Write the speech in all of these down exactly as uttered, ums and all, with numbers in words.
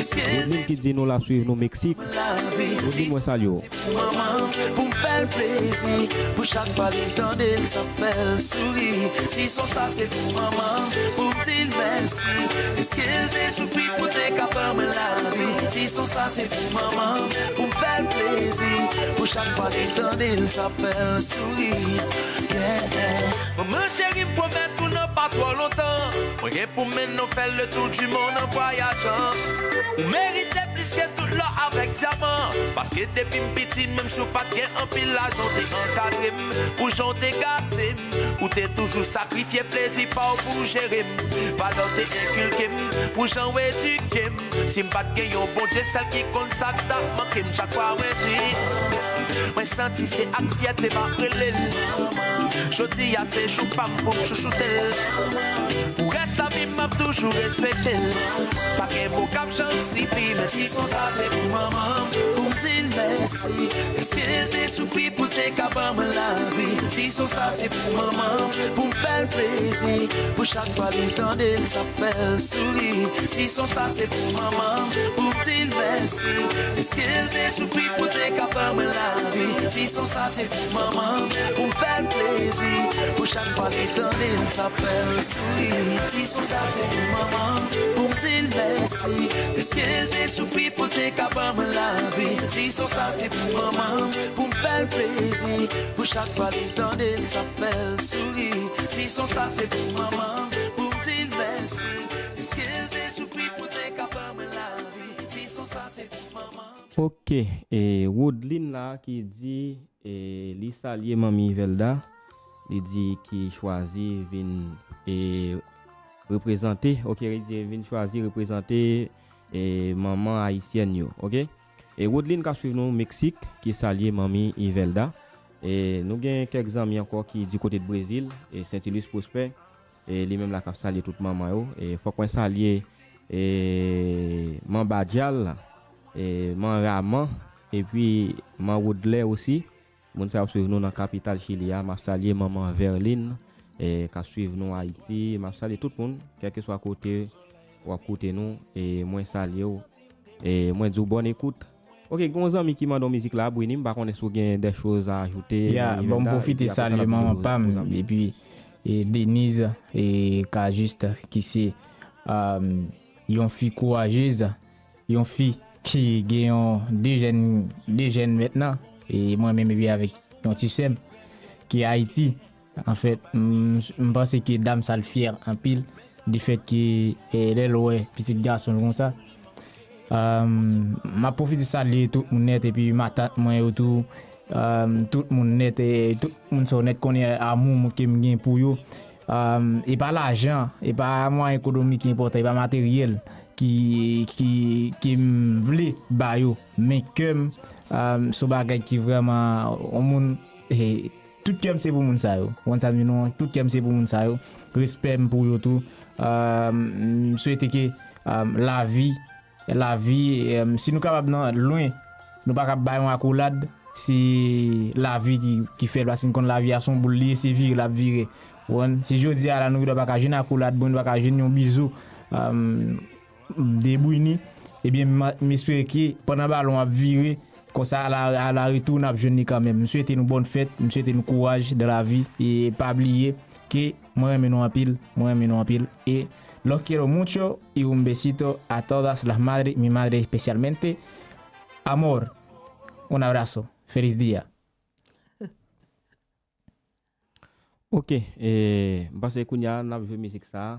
Rodlin ki di nou l ap swiv nou Meksik. Rodlin, mwen salye w. Pou manman, pou m fè l plezi, pou chak fwa li tande l, sa fè l souri. Ti son sa se pou manman, pou m di l mèsi. Piske l te soufri pou te ka ban mwen lavi. Ti son sa se pou manman, pou m fè l plezi, pou chak fwa li tande l, sa fè l souri. Yeah. Manman cheri, m pwomèt ou nan pa twò lontan, mwen gen pou m mennen w fè le tour du monde an vwayajan. Ou merite plis ke tout lò avèk dyaman. Paske depi m piti, menm si w pa t gen anpil lajan, w te ankadre m, pou jan w te gade m. Ou te toujou sakrifye plezi pa w pou jere m. Valè w te enkilke m, pou jan w edike m. Si m pa t gen yon Bondye, sèl ki konn sa k t ap manke m, chak fwa mwen di, mwen santi se ak fyète m ap rele l. Jodi a se jou pa m pou m chouchoute l. Pou rès lavi m, m ap toujou respekte l. Pa gen mo k ap janm sifi, men ti son sa se pou manman m, pou m di l mèsi. Piske l te soufri pou l te ka ban mwen lavi. Ti son sa se pou manman m, pou m fè l plezi. Pou chak fwa li tande l, sa fè l souri. Ti son sa se pou manman m, pou m di l mèsi. Piske l te soufri pou l te ka ban mwen lavi. Ti son sa se pou manman m, pou m fè l plezi. Pou chak fwa li tande l, sa fè l souri. Ti son sa se pou manman m, pou m di l mèsi. Piske l te soufri pou l te ka ban mwen lavi. Ti son sa se pou manman m, pou m fè l plezi. Pou chak fwa li tande l, sa fè l souri. Ti son sa se pou manman m, pou m di l mèsi. Piske l te soufri pou te ka ban mwen lavi. Ti son sa se pou manman m. Ok, e Rodlin la ki di, e, li salye manmi Ivelda. Li di ki chwazi vin, e, reprezante, ok, li di vin chwazi reprezante, e, manman ayisyèn yo, ok? E Rodlin k ap swiv nou Meksik, ki salye manmi Ivelda. E nou gen kèk zanmi ankò ki di kote de Brezil, e Saint Ilus Prosper, e li menm la k ap salye tout manman yo. E fòk mwen salye, e, Man Badjal, e Man Raman, epi Man Rodlè osi. Moun sa yo ap swiv nou nan kapital Chili a. M ap salye manman Verlin, e, k ap swiv nou Ayiti. M ap salye tout moun, kèlkeswa kote w ap koute nou. E mwen salye w. E mwen di w bòn ekout. Ok, gen yon zanmi ki mande yon mizik la, Brini, m pa konnen si w gen des choses à ajouter. Ya, bon, m pwofite salye manman pa m, epi, e, Denise, e, Cajuste, ki se, um, yon fi kourajez, yon fi ki gen yon de jèn, de jèn mentnan, e mwen menm epi avèk yon ti sè m ki Ayiti. Anfèt, m, m panse ke dam sa l fyè anpil, de fèt ke, e, lè l wè pitit gason l konsa. Um, m ap pwofite salye tout moun nèt, epi matant mwen yo tou, um, tout moun nèt, e tout moun sa yo nèt konnen amou ke m gen pou yo. Um, e pa lajan, e pa mwayen ekonomik ki enpòtan, e pa materyèl ki, ki, ki m vle ba yo. Men kè m, um, se yon bagay ki vrèman, yon moun, e, tout kè m se pou moun sa yo. Ou konn sa m di nou an, tout kè m se pou moun sa yo. Respè m pou yo tou. Um, m swete ke, um, lavi lavi, em, si nou kapab nan lwen, nou pa kab bay yon akolad, se lavi ki, ki fè l, paske n konn lavi a se yon boul li ye, se vire l ap vire. Ou konprann? Si jodi a la nou ridò pa ka jwenn akolad, bon, nou pa ka jwenn yon bizou, em, de Brini, ebyen, m, m espere ke pandan balon ap vire, konsa a la, a la retou, n ap jwenn li kanmenm. M swete nou bòn fèt, m swete nou kouraj dan lavi, e pa bliye, que mwen renmen nou anpil, mwen renmen nou anpil. E los quiero mucho y un besito a todas las madres, mi madre especialmente. Amor, un abrazo. Feliz día. Ok, e, m panse kounye a n ap jwe mizik sa a.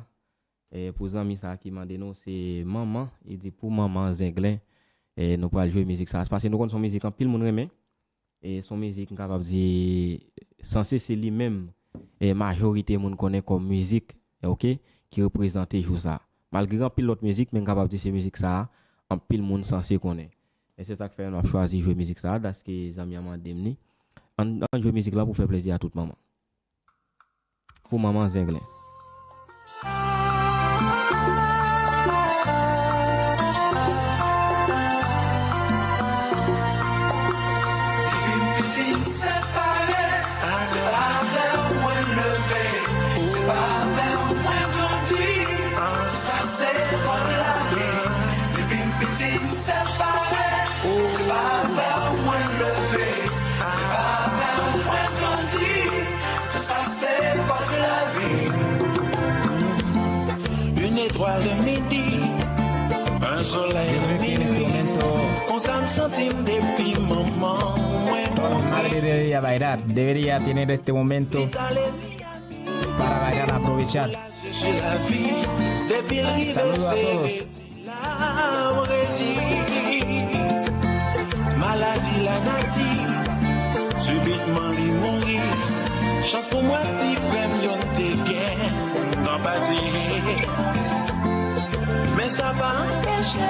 E, pou zanmi sa a ki mande nou, se Manman, li di pou Manman Zenglen, e, nou pral jwe mizik sa a. Se paske nou konn se yon mizik anpil moun renmen. E se yon mizik, m kapab di, sanse se li menm, e, majorite moun konnen kòm mizik, e, ok, ki reprezante jou sa a. Malgre gen anpil lòt mizik, men m kapab di se mizik sa a, anpil moun sanse konnen. E se sa k fè nou ap chwazi jwe mizik sa a, daske zanmi an mande m li. Ann, ann jwe mizik la pou fè plezi a tout manman. Pou Manman Zenglen. Depi m piti, se pa avè w mwen leve, se pa avè w mwen grandi. Tout sa se fòt lavi. Depi m piti, Pwal de midi, un soleil de minuit. Konsa m santi m depi manman mwen mouri. Todos los madres debería bailar. Debería tener este momento para bailar, aprovechar. Saludo a todos. Maladi lanati, sibitman li mouri. Chans pou mwen, ti frè m youn te gen nan pati. Men sa pa anpeche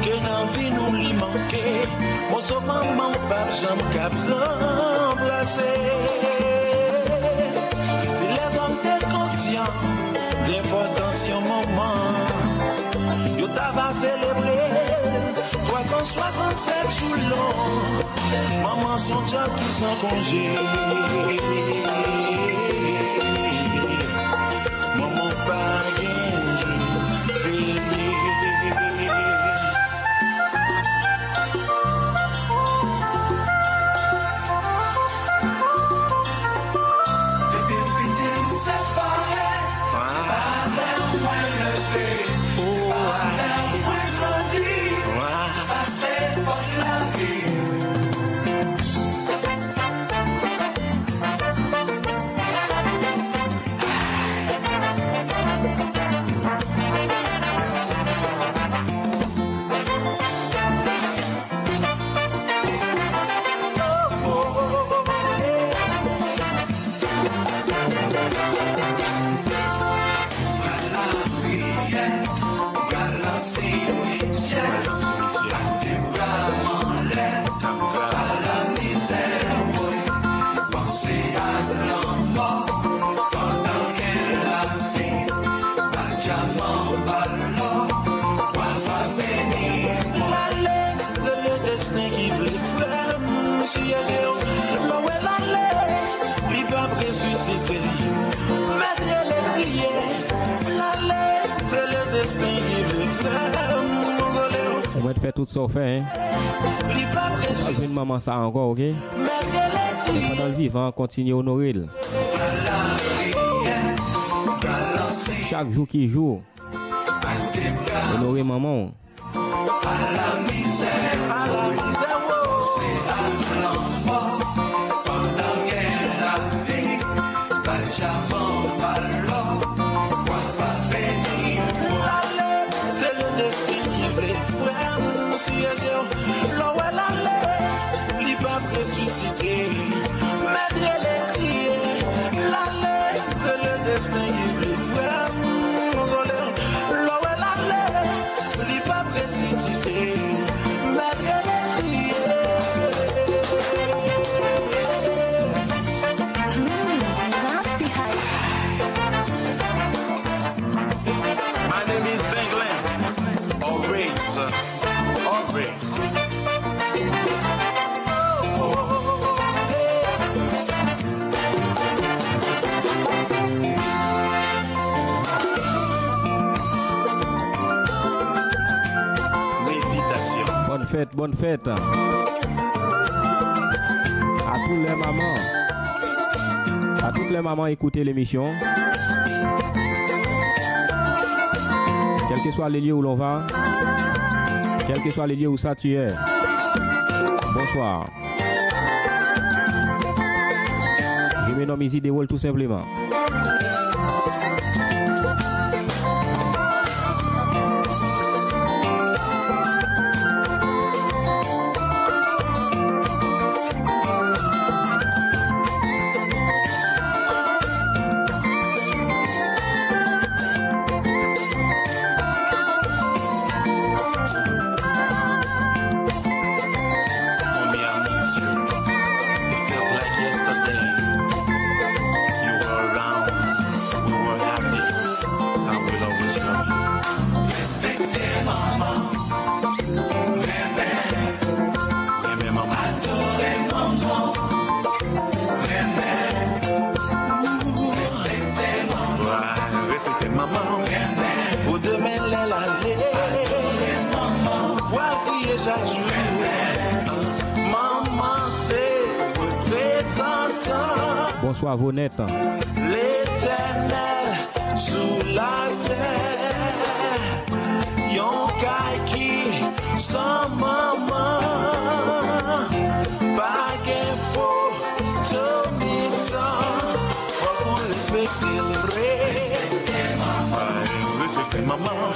ke nan vi nou li manke. Moso manman m p ap janm kab ranplase. Si lèzòm te konsyan de enpòtans yon manman, yo ta va selebre twa san swasannsèt jou long. Manman s on djab ki san konje. Manman pa gen jou feriye. Depi m piti, m se pare. Se pa lè mwen leve, se pa lè mwen grandi. Sa se fòt lavi. Lale, se le desten ki vle frè m. Siyèje w, lè w wè l ale, li p ap resisite. Mèt rele kriye, lale, se le desten ki vle frè m. Mozole w. Ou mèt fè tout sa w fè, en. Li p ap resisite. Al jwenn manman sa ankò, oke? Mèt rele kriye. Pandan l vivan, kontinye onore l. Chak jou ki jou, onore manman w. Lale, se le desten ki vle frè m. Siyèje w, lè w wè l ale, li p ap resisite. Mèt rele kriye, lale, se le desten ki vle frè m. Mozole w, lè w wè l ale, li p ap resisite. Mèt rele kriye. Mm, nasty hype. My name is Zenglen. Always, always. Méditation. Bonne fête, bonne fête. À toutes les mamans. À toutes les mamans, écoutez l'émission. Quel que soit le lieu où l'on va, quel que soit le lieu où ça tu es. Bonsoir. Je me nomme Easy Dewol, tout simplement. Combien à mes yeux, it feels like yesterday. You were around, we were happy, I will always love you. Respekte manman, renmen, renmen manman. Adore manman, renmen, respekte manman. Wa, respekte manman. Renmen. Pou demen lè l ale, adore manman. W al kriye chak jou. Manman se reprezantan. Bonswa, Vonèt. Letènèl sou latè. San manman, pa gen foto mitan. Fòk ou respekte l vre. Respekte manman.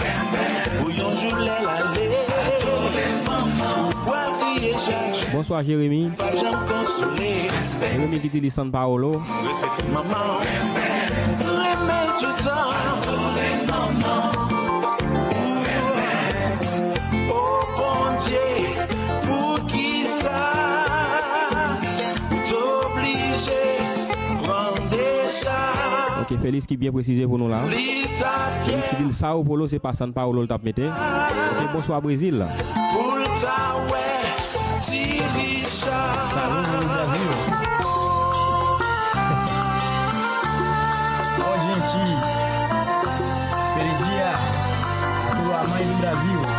Pou yon jou lè l ale, ou pral kriye chak jou. Bonswa, Jeremi. Pa janm konsole. Jeremi ki di li San Paolo. Respekte manman. Renmen l toutan. O Bondye, poukisa ou t oblije pran decha? Ok, Felix ki byen presize pou nou la. Li t ap Felix ki di l Sao Paulo, se pa San Paolo l t ap mete. Ok, bonswa Brezil. Pou l ta wè dirijan. Salut, Louis Brasil. Ó, gente. Feliz dia a toda a mãe do Brasil.